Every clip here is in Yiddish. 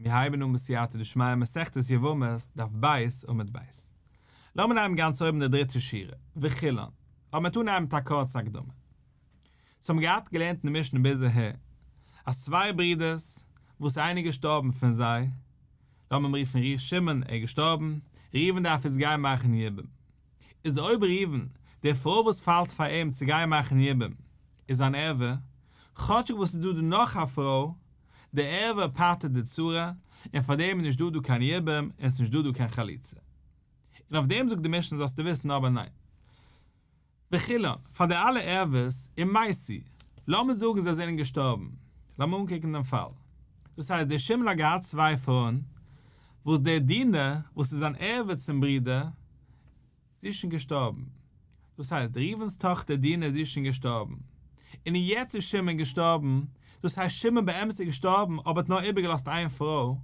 מיר הייבן אן בסייעתא דשמיא מסכת יבמות, דף ב', עמוד ב'. לאמיר נעמען גאנץ אויבן די דריטע שורה, וכולן, אבער מ'וועט אנהייבן מיט א קורצע הקדמה. סאו האבן געהאט געלערנט אין די משנה ביז אהער, אז צוויי ברידערס, וואס איינער איז געשטארבן פון זיי, לאמיר אים רופן ר' שמעון, ער איז געשטארבן, ראובן דארף יעצט גיין מאכן יבום. איז אויב ראובן, די פרוי וואס פאלט פאר אים צו גיין מאכן יבום, איז אן ערווה, כאטשיג וואס ס'איז דא דא נאך א פרוי, די ערווה פטר'ט די צרה, און פאר דעם איז נישט דא דא קיין יבום און ס'נישט דא דא קיין חליצה. און אויף דעם זאגט די משנה זאלסטו וויסן אבער ניין. וכולן, פאר די אלע ערוות, אם מתו, לאמיר זאגן זיי זענען געשטארבן, לאמיר אנקוקן דעם פאל. דאס הייסט דער שמעון האט געהאט צוויי פרויען, וואס דער דינה, וואס איז אן ערווה צום ברודער, זי איז שוין געשטארבן. דאס הייסט, ראובן'ס טאכטער דינה זי איז שוין געשטארבן. און יעצט איז שמעון געשטארבן, דאס הייסט שמעון באמת איז געשטארבן אבער האט נאר איבערגעלאזט איין פרוי,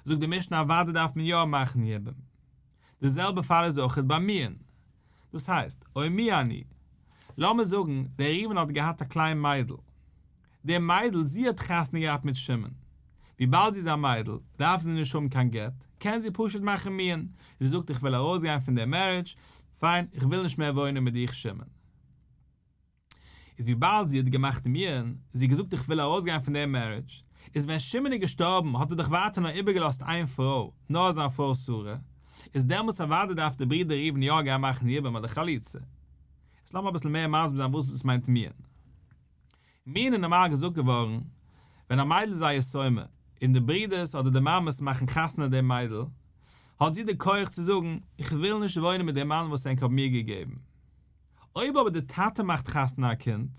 זאגט די משנה אוודאי דארף מען יא מאכן יבום. די זעלבע פאל איז אויכעט ביי מיאון. דאס הייסט, או מיאנו. לאמיר זאגן, דער ראובן האט געהאט א קליין מיידל. די מיידל, זי האט חתונה געהאט מיט שמעון. וויבאלד זי איז א מיידל, דארף זי נישט האבן קיין גט, קען זי פשוט מאכן מיאון. זי זאגט איך וויל ארויסגיין פון די marriage, פיין, איך וויל נישט מער וואוינען מיט דיך שמעון. איז וויבאלד זי האט געמאכט מיאון, זי האט געזאגט איך וויל ארויסגיין פון די marriage, איז ווען שמעון איז געשטארבן האט ער דאך ווייטער נאר איבערגעלאזט איין פרוי, נאר זיין פרוי שרה, איז דעמאלטס אוודאי דארף דער ברודער ראובן יא גיין מאכן יבום אדער חליצה. איז לאמיר אביסל מער מסביר זיין וואס דאס מיינט מיאון. מיאון איז נארמאל געזאגט געווארן ווען א מיידל איז א יתומה און די ברודערס אדער די מאמעס מאכן חתונה דעם מיידל, האט זי די כח צו זאגן איך וויל נישט וואוינען מיט דעם מאן וואס ענק האבן מיר געגעבן. אויב אבער די טאטע מאכט חתונה א קינד,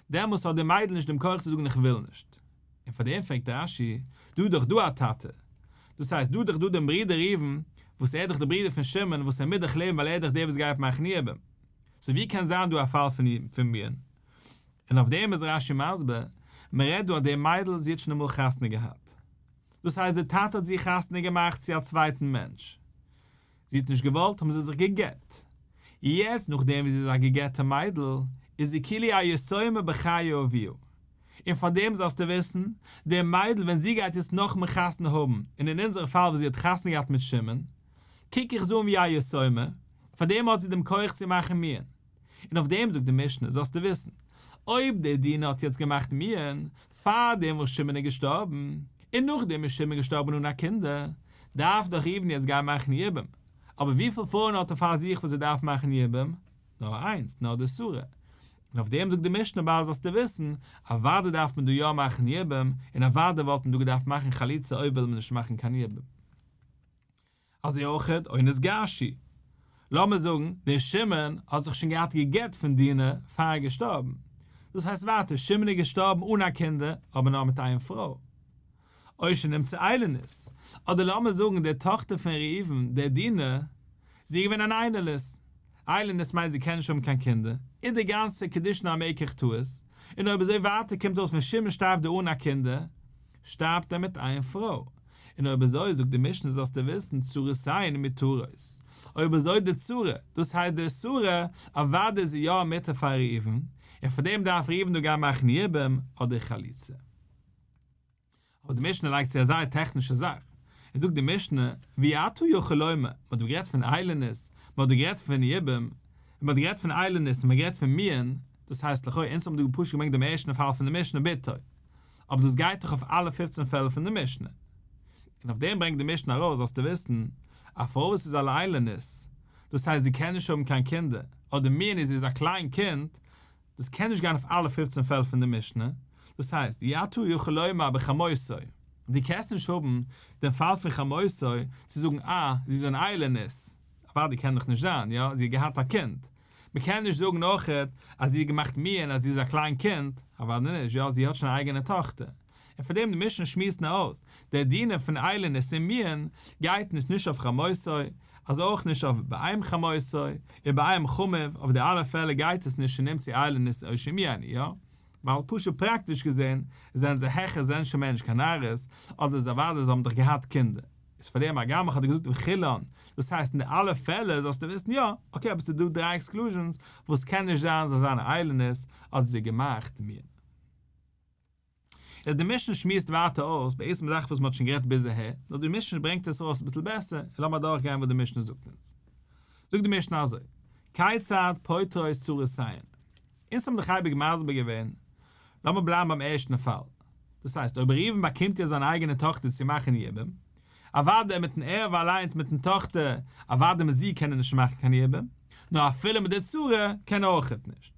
דעמאלס האט די מיידל נישט דעם כח צו זאגן איך וויל נישט. און פאר דעם פרעגט רש"י, דא איז דאך דא א טאטע. דאס הייסט דא איז דאך דא דעם ברודער ראובן, וואס ער איז דאך דער ברודער פון שמעון וואס ער מוז דאך לעבן ווייל ער איז דאך דער וואס גייט מאכן יבום. סאו ווי קען זיין דא א פאל פון מיאון? און אויף דעם איז רש"י מסביר, מען רעדט דא אז די מיידל זי האט שוין אמאל חתונה געהאט. דאס הייסט די טאטע האט זי חתונה געמאכט צו א צווייטן מענטש. זי האט נישט געוואלט האבן זיי זיך גע'גט. יעצט נאכדעם ווי זי איז א גע'גט'ע מיידל, איז זי כאילו א יתומה בחיי אביה. און פאר דעם זאלסטו וויסן, די מיידל ווען זי גייט יעצט נאכאמאל חתונה האבן, און אין אונזערע פאל וואס זי האט חתונה געהאט מיט שמעון, קוק איך זי אן ווי א יתומה, פאר דעם האט זי דעם כח צו מאכן מיאון. און אויף דעם זאגט די משנה, זאלסטו וויסן, אויב די דינה האט יעצט געמאכט מיאון, פאר דעם וואס שמעון איז געשטארבן, און נאכדעם איז שמעון געשטארבן אן א קינדער, דארף דאך ראובן יעצט גיין מאכן יבום, אבער וויפיל פרויען האט ער פאר זיך וואס ער דארף מאכן יבום? נאר איינס, נאר די שרה. און אויף דעם זאגט די משנה בל זאלסטו וויסן, אוודאי דארף מען דא יא מאכן יבום, און אוודאי וואלט מען דא געדארפט מאכן חליצה אויב וויל מען נישט מאכן קיין יבום. אזוי אויכעט או נתגרשו. לאמיר זאגן, דער שמעון האט זיך שוין געהאט גע'גט פון דינה פאר ער איז געשטארבן. דאס הייסט ווייטער, שמעון איז געשטארבן אן א קינדער, אבער נאר מיט איין פרוי. או שנמצאה איילונית. אדער לאמיר זאגן די טאכטער פון ראובן, די דינה, זי איז געווען אן איילונית. איילונית מיינט זי קען נישט האבן קיין קינדער, איז די גאנצע קידושין א מקח טעות, און אויב אזוי ווייטער קומט אויס ווען שמעון שטארבט דא אן א קינדער, שטארבט ער מיט איין פרוי. און אויב אזוי זאגט די משנה זאלסטו וויסן צרותיהן מותרות, אויב אזוי די צרה, דאס הייסט די שרה, אוודאי איז זי יא מותר פאר ראובן, און פאר דעם דארף ראובן דא גיין מאכן יבום אדער חליצה. אבער די משנה לייגט צו א זייער טעכנישע זאך, און זאגט די משנה, ואי אתה יכול לומר, מען האט דא גערעדט פון איילונית, מען האט דא גערעדט פון יבום, און מען האט גערעדט פון איילונית און מען האט גערעדט פון מיאון, דאס הייסט לכאו' אונז האבן דא פשוט געברענגט דעם ערשטן פאל פון די משנה בתו, אבער דאס גייט דאך אויף אלע פופצן פעלער פון די משנה. און אויף דעם ברענגט די משנה ארויס זאלסטו וויסן, א פרוי וואס איז אן איילונית, דאס הייסט זי קען נישט האבן קיין קינדער, אדער מיאון איז זי איז א קליין קינד, דאס קען נישט גיין אויף אלע פופצן פעלער פון די משנה, דאס הייסט, אי אתה יכול לומר בחמותו, דו קענסט נישט האבן דעם פאל פון חמותו צו זאגן אה, זי איז אן איילונית, אוודאי קען דאך נישט זיין, יא, זי האט געהאט א קינד, מ'קען נישט זאגן אויכעט אז זי האט געמאכט מיאון אז זי איז א קליין קינד, אוודאי נישט, יא זי האט שוין א אייגענע טאכטער. און פאר דעם די משנה שמועסט נאר אויס, דער דינא פון איילונית און מיאון גייט נישט נישט אויף חמותו, אז אויך נישט אויף באם חמותו, און באם חמיו, אויף די אלע פעלער גייט עס נישט שנמצאו איילונית או שמיאנו, יא? ווייל פשוט פראקטיש געזען זענען זיי העכער זענען שוין מער נישט קיין נערות, אדער זיי אוודאי זיי האבן דאך געהאט קינדער. איז פאר דעם הגם איך האב דיר געזאגט וכולן, דאס הייסט אין די אלע פעלער זאלסטו וויסן יא, okay אבער ס'איז דא דריי exclusions וואס קען נישט זיין זיי זיינען איילונית אדער זי געמאכט מיאון. יעצט די משנה שמועסט ווייטער אויס בעצם א זאך וואס מען האט שוין גערעדט ביז אהער, נאר די משנה ברענגט עס ארויס אביסל בעסער, און לאמיר אדורכגיין וואס די משנה זאגט אונז. זאגט די משנה אזוי, כיצד פוטרות צרותיהן? אונז האבן דאך אייביג מסביר געווען, לאמיר בלייבן ביים ערשטן פאל, דאס הייסט אויב ראובן באקומט יעצט זיין אייגענע טאכטער צו מאכן יבום, אוודאי מיטן ערווה אליינס מיטן טאכטער, אוודאי מיט זי קען ער נישט מאכן קיין יבום, נאר אפילו מיט די צרה קען ער אויכעט נישט.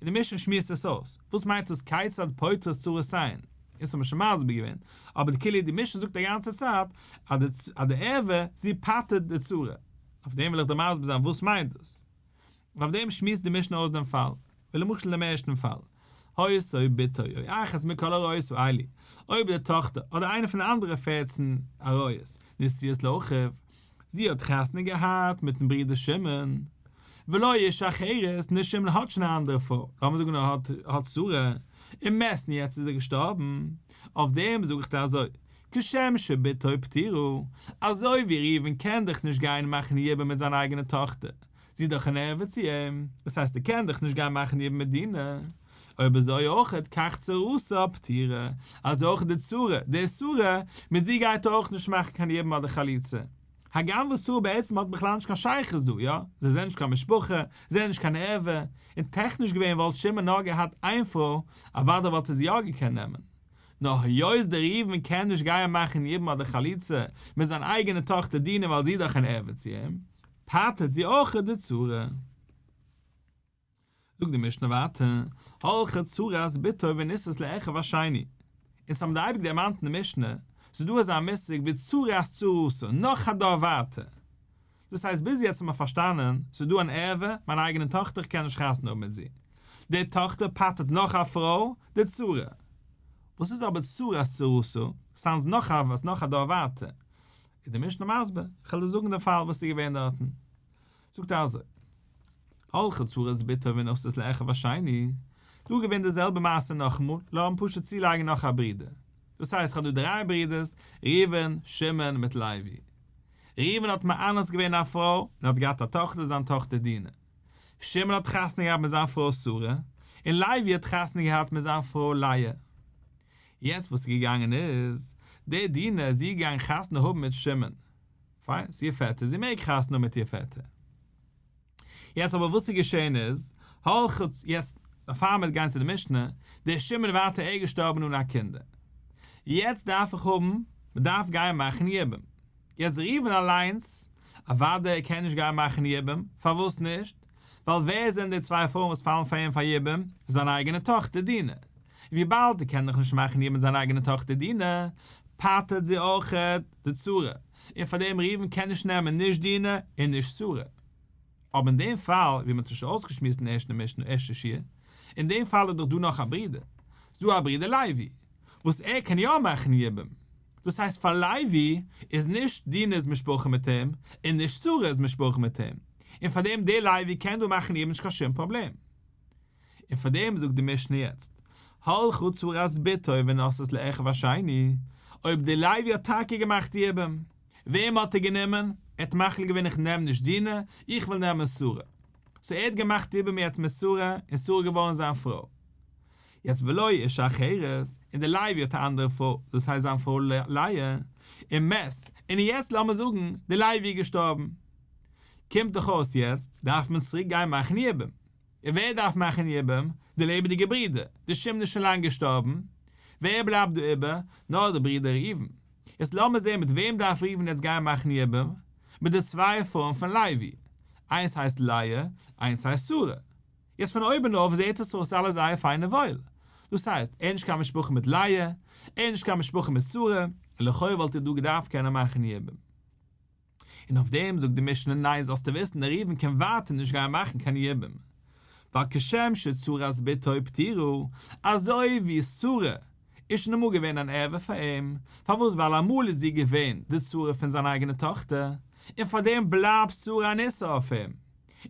און די משנה שמועסט עס אויס, וואס מיינט דאס כיצד פוטרות צרותיהן? אונז האבן שוין מסביר געווען, אבער די כאילו די משנה זאגט א גאנצע צייט אז די ערווה זי פטר'ט די צרה, אויף דעם וויל איך דיר מסביר זיין וואס מיינט דאס. און אויף דעם שמועסט די משנה אויס דעם פאל, ווי למשל דעם ערשטן פאל, היתה בתו או אחת מכל עריות האלו, אויב די טאכטער אדער איינע פון די אנדערע פערצן עריות נשואות לאחיו, זי האט חתונה געהאט מיטן ברודער שמעון, ולו אשה אחרת, און שמעון האט שוין א אנדערע פרוי, לאמיר זאגן ער האט האט שרה, ומת און יעצט איז ער געשטארבן, אויף דעם זאג איך דיר אזוי, כשם שבתו פטורה, אזוי ווי ראובן קען דאך נישט גיין מאכן יבום מיט זיין אייגענע טאכטער, זי איז דאך אן ערווה צו אים, דאס הייסט ער קען דאך נישט גיין מאכן יבום מיט דינה, אויב אזוי אויכעט כך צרתה פטורה, אזוי אויך די צרה, די שרה, מיט זי גייט ער אויך נישט מאכן קיין יבום אדער חליצה. הגם וואס שרה בעצם האט בכלל נישט קיין שייכות דא, יא, זיי זענען נישט קיין משפחה, זיי זענען נישט קיין ערווה, און טעכניש געווען וואלט שמעון נאר געהאט איין פרוי, אוודאי וואלט ער זי יא געקענט נעמען. נאר היות דער ראובן קען נישט גיין מאכן יבום אדער חליצה מיט זיין אייגענע טאכטער דינה ווייל זי איז דאך אן ערווה צו אים, פטר'ט זי אויך די צרה. זאגט די משנה ווייטער, הלכה צרת בתו ונישאת לאחיו השני. אונז האבן דא אייביג דערמאנט אין די משנה, ס'איז דא אזא מושג ווי צרת צרתה, נאך א דור ווייטער. דאס הייסט ביז יעצט האט מען פארשטאנען, ס'איז דא אן ערווה, מיין אייגענע טאכטער איך קען נישט חתונה האבן מיט זי. די טאכטער פטר'ט נאך א פרוי, די צרה. וואס איז אבער צרת צרתה? ס'איז נאך א נאך א דור ווייטער. איז די משנה מסביר, כ'וועל דיר זאגן דעם פאל וואס איז געווען דארטן. זאגט ער אזוי, הלכה צרת בתו ונשאת לאחיו השני, דא איז געווען די זעלבע מעשה נאכאמאל, לאמיר פשוט צולייגן נאך א ברודער, דאס הייסט כ'האב דא דריי ברודערס, ראובן, שמעון מיט לוי. ראובן האט מאנס געווען א פרוי און האט געהאט א טאכטער זיין טאכטער דינה. שמעון האט חתונה געהאט מיט זיין פרוי שרה, און לוי האט חתונה געהאט מיט זיין פרוי לאה. יעצט וואס איז געגאנגען איז, די דינה איז זי געגאנגען חתונה האבן מיט שמעון. פיין, ס'איז איר פעטער, זי מעג חתונה האבן מיט איר פעטער. יעצט אבער וואס איז געשען איז, הלכה, יעצט פאר מיר גייען צו די משנה, דער שמעון ווייטער ער איז געשטארבן אן א קינדער. יעצט דארף איך האבן, מ'דארף גיין מאכן יבום. יעצט ראובן אליינס, אוודאי ער קען נישט גיין מאכן יבום, פארוואס נישט? ווייל ווער זענען די צוויי פרויען וואס פאלן פאר אים פאר יבום? זיין אייגענע טאכטער דינה. און וויבאלד ער קען דאך נישט מאכן יבום מיט זיין אייגענע טאכטער דינה, פטר'ט זי אויכעט די צרה, און פאר דעם ראובן קען נישט נעמען נישט דינה און נישט שרה. אבער אין דעם פאל, ווי מען האט שוין אויסגעשמועסט אין ערשטן משנה, ערשטע שיעור, אין דעם פאל איז דאך דא נאך א ברודער, ס'איז דא א ברודער לוי, וואס ער קען יא מאכן יבום, דאס הייסט פאר לוי איז נישט דינה איז משפחה מיט אים, און נישט שרה איז משפחה מיט אים, און פאר דעם דער לוי קען דא מאכן יבום נישט קיין שום פראבלעם. און פאר דעם זאגט די משנה יעצט, הלכה צרת בתו ונשאת לאחיו השני, אויב דער לוי האט טאקע געמאכט יבום, וועם האט ער גענומען? ער האט מחליט געווען איך נעם נישט דינה, איך וויל נעמען שרה. סאו ער האט געמאכט יבום יעצט מיט שרה, און שרה איז געווארן זיין פרוי. יעצט ולו אשה אחרת, און דער לוי האט א אנדערע פרוי, דאס הייסט זיין פרוי לאה, ומת, און יעצט לאמיר זאגן, דער לוי איז געשטארבן. קומט דאך אויס יעצט דארף מען צוריק גיין מאכן יבום. און ווער דארף מאכן יבום? די לעבעדיגע ברידער. דער שמעון איז שוין לאנג געשטארבן. ווער בלייבט דא איבער? נאר דער ברודער ראובן. יעצט לאמיר זען מיט וועם דארף ראובן יעצט גיין מאכן יבום? מיט די צוויי פרויען פון לוי. איינס הייסט לאה, איינס הייסט שרה. יעצט פון אויבן אויף זעט עס אויס אלעס זייער פיין און וואויל. דאס הייסט, ער איז נישט קיין משפחה מיט לאה, ער איז נישט קיין משפחה מיט שרה, און לכאו' וואלט ער דא געדארפט קענען מאכן יבום. און אויף דעם זאגט די משנה ניין זאלסטו וויסן דער ראובן קען ווייטער נישט גיין מאכן קיין יבום, ווייל כשם שצרת בתו פטורה, אזוי ווי שרה איז שוין אמאל געווען אן ערווה פאר אים, פארוואס ווייל אמאל איז זי געווען די צרה פון זיין אייגענע טאכטער, און פאר דעם בלייבט שרה אן איסור אויף אים,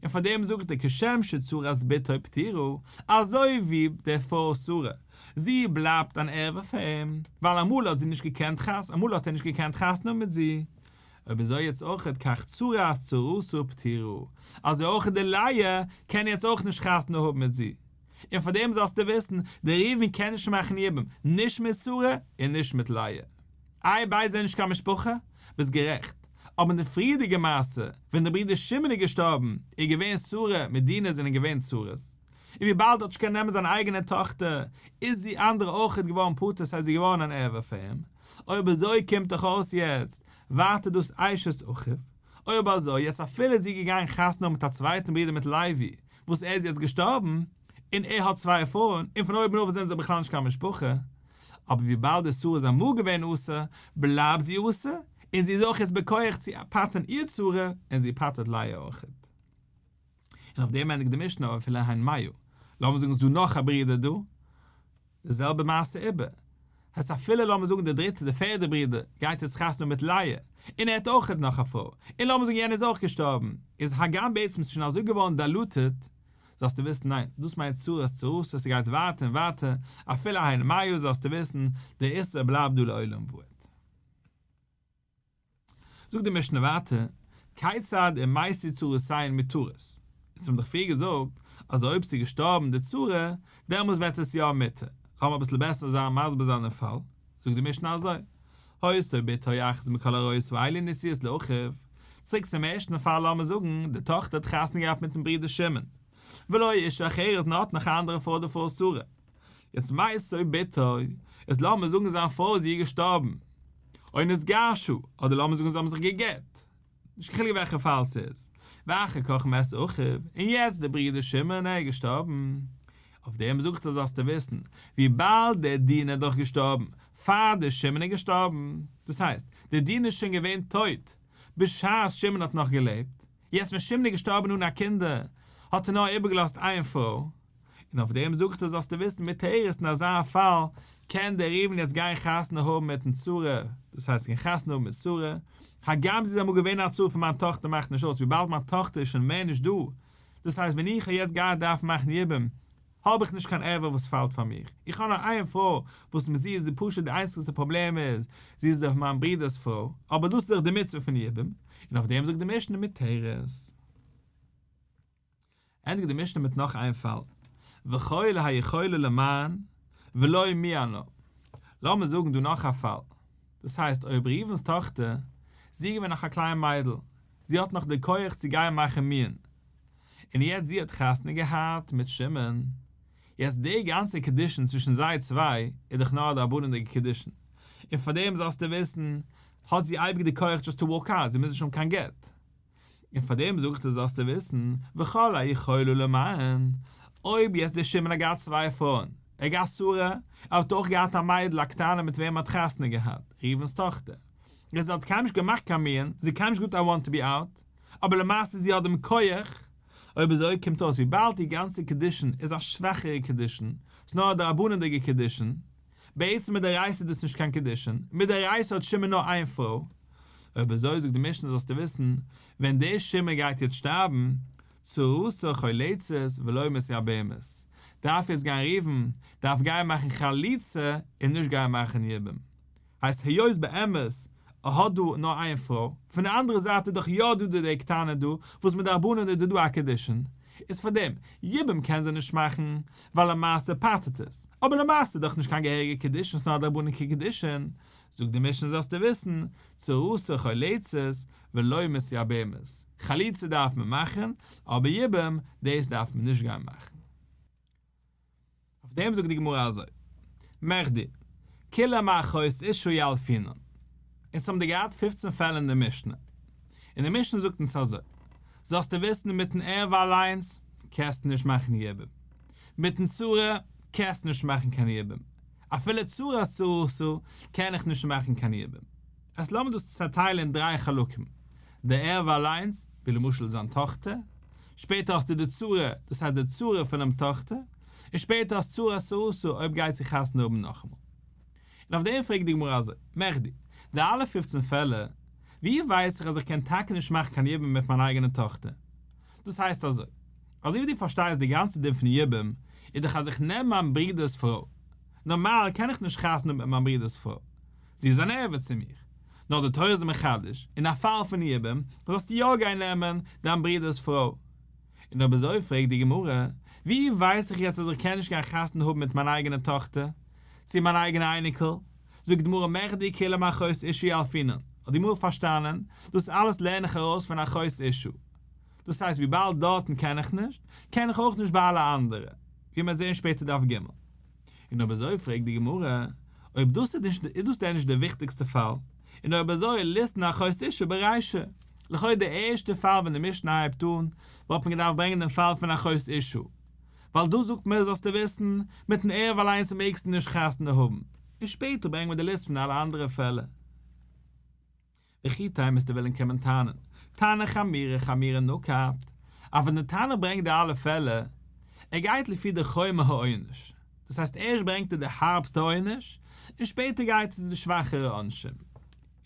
און פאר דעם זאגט ער כשם שצרת בתו פטורה, אזוי ווי די פרוי שרה, זי בלייבט אן ערווה פאר אים, ווייל אמאל האט זי נישט געקענט חת אמאל האט ער נישט געקענט חתונה האבן מיט זי, אויב אזוי יעצט אויכעט כך צרת צרתה פטורה, אזוי אויכעט די לאה קען יעצט אויך נישט חתונה האבן מיט זי. און פאר דעם זאלסטו וויסן, דער ראובן קען נישט מאכן יבום, נישט מיט שרה און נישט מיט לאה. איי ביידע זענען נישט קיין משפחה? ביסט גערעכט. אבער אין די פריערדיגע מעשה, ווען דער ברודער שמעון איז געשטארבן, איז געווען שרה מיט דינה זענען געווען צרות. און וויבאלד ער האט נישט געקענט נעמען זיין אייגענע טאכטער, איז זי אנדערע אויכעט געווארן פטור, ס'הייסט זי איז געווארן אן ערווה פאר אים. אויב אזוי קומט דאך אויס יעצט ווייטער דאס אשת אחיו. אויב אזוי יעצט אפילו איז זי געגאנגען חתונה האבן מיט א צווייטן ברודער מיט לוי, וואס ער איז יעצט געשטארבן, און ער האט צוויי פרויען, און פון אויבן אויף זענען זיי בכלל נישט קיין משפחה, אבער וויבאלד די שרה איז אמאל געווען אסור, בלייבט זי אסור, און זי איז אויך יעצט בכח צו פטר'ן איר צרה, און זי פטר'ט לאה אויכעט. און אויף דעם ענדיגט די משנה אפילו הן מאה, לאמיר זאגן ס'איז דא נאך א ברודער דא, די זעלבע מעשה איבער, הייסט אפילו לאמיר זאגן די דריטע די פערדע ברודער גייט יעצט חתונה מיט לאה, און ער האט אויכעט נאך א פרוי, און לאמיר זאגן יענער איז אויך געשטארבן, איז הגם בעצם ס'איז שוין אזוי געווארן diluted, זאלסטו וויסן ניין, דאס מיינט צרת צרתו, ס'גייט ווייטער און ווייטער, אפילו הן מאה זאלסטו וויסן, דער איסור בלייבט דא לעולם ועד. זאגט די משנה ווייטער, כיצד אם מתו צרותיהן מותרות? אונז האבן דאך פריער געזאגט אז אויב ס'איז געשטארבן די צרה, דעמאלס ווערט עס יא מותר. לאמיר אביסל בעסער זיין מסביר זיין דעם פאל, זאגט די משנה אזוי, היתה בתו אחת מכל עריות האלו נשואות לאחיו, צוריק צום ערשטן פאל לאמיר זאגן, די טאכטער האט חתונה געהאט מיטן ברודער שמעון, ולו אשה אחרת און האט נאך א אנדערע פרוי די פרוי שרה, יעצט מתה בתו, איז לאמיר זאגן זיין פרוי איז איר געשטארבן, או נתגרשה, אדער לאמיר זאגן זיי האבן זיך גע'גט, נישט קיין חילוק וועלכע פאל ס'איז, ואחר כך מת אחיו, און יעצט דער ברודער שמעון ער איז געשטארבן, אויף דעם זאגט ער זאלסטו וויסן, וויבאלד דער דינה איז דאך געשטארבן פאר דער שמעון איז געשטארבן, דאס הייסט, דער דינה איז שוין געווען טויט בשעת שמעון האט נאך געלעבט, יעצט ווען שמעון איז געשטארבן אן א קינדער, האט ער נאר איבערגעלאזט איין פרוי, און אויף דעם זאגט ער זאלסטו וויסן מותרת אין אזא פאל קען דער ראובן יעצט גיין חתונה האבן מיטן צרה, דאס הייסט גיין חתונה האבן מיט שרה, הגם זי איז אמאל געווען א צרה פון מיין טאכטער מאכט נישט אויס וויבאלד מיין טאכטער איז שוין מער נישט דא, דאס הייסט ווען איך האב יעצט גייט דארפן מאכן יבום האב איך נישט קיין ערווה וואס פאלט פאר מיך, איך האב נאר איין פרוי וואס מיט זי איז פשוט די איינציגסטע פראבלעם איז זי איז דאך מיין ברודער'ס פרוי, אבער דאס איז דאך די מצוה פון יבום, און אויף דעם זאגט די משנה מותרת. ענדיגט די משנה מיט נאך איין פאל, וכל היכולה למען ולא מיאנה. לאמיר זאגן דא נאך א פאל, דאס הייסט אויב ראובן'ס טאכטער, זי איז געווען נאך א קליין מיידל, זי האט נאך די כח צו גיין מאכן מיאון, און יעצט זי האט חתונה געהאט מיט שמעון, יעצט די גאנצע קידושין צווישן זיי צוויי איז דאך נאר א דרבנן'דיגע קידושין, און פארדעם זאלסטו וויסן, האט זי אייביג די כח just to walk out, זי מוז נישט האבן קיין גט. און פאר דעם זאג איך דיר זאלסטו וויסן, וכל היכולה למען, אויב יעצט דער שמעון האט געהאט צוויי פרויען, ער האט געהאט שרה, ער האט אויך געהאט א מיידל א קטנה מיט וועם ער האט חתונה געהאט, ראובן'ס טאכטער, און זי האט קיינמאל נישט געמאכט קיין מיאון, זי האט קיינמאל נישט געזאגט I want to be out, אבער למעשה זי האט דעם כח, אויב אזוי קומט אויס וויבאלד די גאנצע קידושין איז א שוואכערע קידושין, ס'איז נאר א דרבנן'דיגע קידושין, בעצם מדאורייתא איז דאס נישט קיין קידושין, מדאורייתא האט שמעון נאר איין פרוי. אויב אזוי זאגט די משנה זאלסטו וויסן, ווען דער שמעון גייט יעצט שטארבן, צרתו חולצת ולא מתייבמת, דארף יעצט גיין ראובן, דארף גיין מאכן חליצה און נישט גיין מאכן יבום. הייסט היות באמת ער האט דא נאר איין פרוי, פון די אנדערע זייט איז דאך יא דא די קטנה דא, וואס מדרבנן איז דא דא א קידושין, איז פאר דעם, יבום קען זי נישט מאכן, ווייל למעשה פטר'ט עס, אבער למעשה איז דאך נישט קיין געהעריגע קידושין ס'נאר א דרבנן'דיגע קידושין, זאגט די משנה זאלסטו וויסן, צרתו חולצת ולא מתייבמת, חליצה דארף מען מאכן, אבער יבום, דאס דארף מען נישט גיין מאכן. אויף דעם זאגט די גמרא אזוי, מכדי, כולה מאחות אשה ילפינן. אונז האבן דא געהאט פופצן פעלער אין די משנה, און די משנה זאגט אונז אזוי, זאלסטו וויסן מיטן ערווה אליינס קענסטו נישט מאכן יבום, מיטן צרה קענסטו נישט מאכן קיין יבום, אפילו צרת צרתו קען איך נישט מאכן קיין יבום. אז לאמיר דאס צעטיילן אין דריי חלקים, די ערווה אליינס, ווי למשל זיין טאכטער, שפעטער האסטו די צרה, דאס הייסט די צרה פונעם טאכטער, און שפעטער האסט צרת צרתו אויב גייט זי חתונה האבן נאכאמאל. און אויף דעם פרעגט די גמרא אזוי, מכדי, די אלע פופצן פעלער, ווי ווייס איך אז איך קען טאקע נישט מאכן קיין יבום מיט מיין אייגענע טאכטער? דאס הייסט אזוי, אזוי ווי דו פארשטייסט די גאנצע דין פון יבום איז דאך אז איך נעם מיין ברודער'ס פרוי, נארמאל קען איך נישט חתונה האבן מיט מיין ברודער'ס פרוי, זי איז אן ערווה צו מיר. נאר די תורה איז מחדש, אין א פאל פון יבום, זאלסטו יא גיין נעמען דיין ברודער'ס פרוי. און אויב אזוי פרעגט די גמרא, ווי ווייס איך יעצט אז איך קען נישט גיין חתונה האבן מיט מיין אייגענע טאכטער, צו מיין אייגענע אייניקל? זאגט די גמרא מכדי כולה מאחות אשה ילפינן, האט די גמרא פארשטאנען, דאס אלעס לערן איך ארויס פון אחות אשה. דאס הייסט וויבאלד דארטן קען איך נישט, קען איך אויך נישט ביי אלע אנדערע, ווי מ'וועט זען שפעטער דף ג'. און אויב אזוי פרעגט די גמרא, אויב דאס איז נישט איז דאס דען נישט דער וויכטיגסטע פאל? און אויב אזוי ליתני אחות אשה ברישא, לכאו' דער ערשטער פאל ווען די משנה הייבט אן, וואלט מען געדארפט ברענגען דעם פאל פון אחות אשה, ווייל דא זאגט מען זאלסטו וויסן, מיטן ערווה אליינס מעגסטו נישט חתונה האבן, און שפעטער ברענגט מען די ליסט פון אלע אנדערע פעלער. וכי תימא וועסטו וועלן קומען טענה'ן, תנא חמירא חמירא נקט, אז ווען די תנא ברענגט די אלע פעלער, ער גייט לפי די חומר העונש, דאס הייסט ערשט ברענגט ער די הארבסטע עונש, און שפעטער גייט ער צו די שוואכערע עונשים.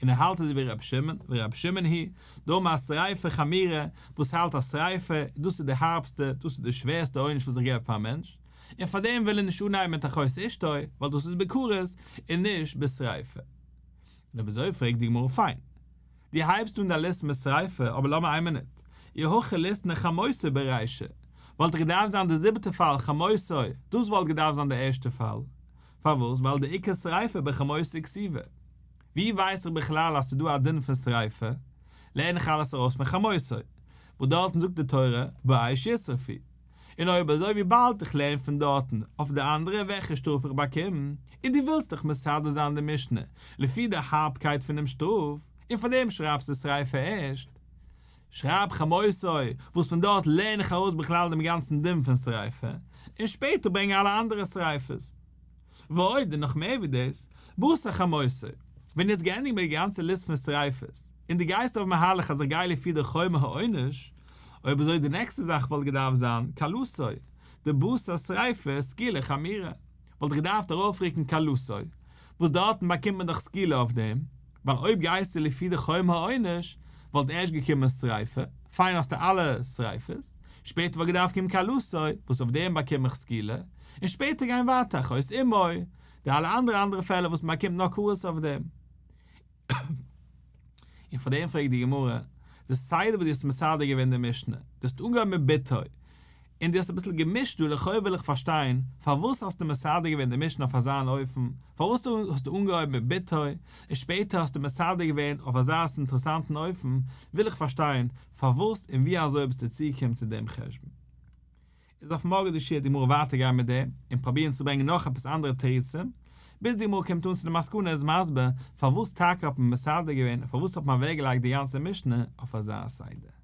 און ער האלט אזוי ווי רבי שמעון, ורבי שמעון היא דאמר שריפה חמירא, וואס האלט אז שריפה, דאס איז די הארבסטע, דאס איז די שווערסטע עונש וואס איך געב פאר א מענטש, און פארדעם וויל ער נישט אנהייבן מיט אחות אשתו, ווייל דאס איז בכרת, און נישט בשריפה. און אויב אזוי פרעגט די גמרא פיין, דו הייבסט אן דיין ליסט מיט שריפה, אבער לאמיר איין מינוט, אי הכי ליתני חמותו ברישא, וואלט דאך געדארפט זיין די זיבעטע פאל חמותו, דאס וואלט געדארפט זיין די ערשטע פאל, פארוואס ווייל דעיקר שריפה בחמותו כתיבא, ווי ווייס איך בכלל אז ס'איז דא א דין פון שריפה, לערן איך אלעס ארויס פון חמותו, וואס דארטן זאגט די תורה באש ישרפו. און אויב אזוי וויבאלד איך לערן פון דארטן אויף די אנדערע וועלכע שטראף איך באקום, און דו ווילסט דאך מסדר זיין די משנה לפי די הארבקייט פונעם שטראף, און פאר דעם שרייבסטו שריפה ערשט, שרייב חמותו, וואס פון דארט לערן איך ארויס בכלל דעם גאנצן דין פון שריפה, און שפעטער ברענג אלע אנדערע שריפות. ועוד, און נאך מער ווי דאס, בתר חמותו, ווען דו האסט געענדיגט מיט די גאנצע ליסט פון שריפות, און דו גייסט אויף מהלך אז איך גיי לפי די חומר העונש, אויב אזוי די נעקסטע זאך וואלט געדארפט זיין כלתו, דבתר שריפה סקילה חמירא, וואלט איך געדארפט ארויפרוקן כלתו, וואס דארטן באקומט מען דאך סקילה אויף דעם, ווייל אויב גייסטו לפי די חומר העונש, וואלט ערשט געקומען שריפה, פיין האסטו אלע שריפות, שפעטער וואלט געדארפט קומען כלתו, וואס אויף דעם באקום איך סקילה, און שפעטער גיין ווייטער אחות אמו, די אלע אנדערע אנדערע פעלער וואס מען באקומט נאר כרת אויף דעם. און פאר דעם פרעגט די גמרא, די סדר וואס דו האסט מסדר געווען די משנה, דו האסט אנגעהויבן מיט בתו, און דו האסט אביסל געמישט דא, לכאו' וויל איך פארשטיין, פארוואס האסטו מסדר געווען די משנה אויף אזא אן אופן, פארוואס האסטו אנגעהויבן מיט בתו, און שפעטער האסטו מסדר געווען אויף אזא אינטערעסאנטן אופן, וויל איך פארשטיין, פארוואס און ווי אזוי ביסטו צוגעקומען צו דעם חשבון. איז אויף מארגן די שיעור די גמרא ווייטער גיין מיט דעם, און פראבירן צו ברענגען נאך עפעס אנדערע תירוצים, ביז די גמרא קומט אן צו די מסקנא איז מסביר פארוואס טאקע האט מען מסדר געווען און פארוואס האט מען אוועקגעלייגט די גאנצע משנה אויף אזא סדר.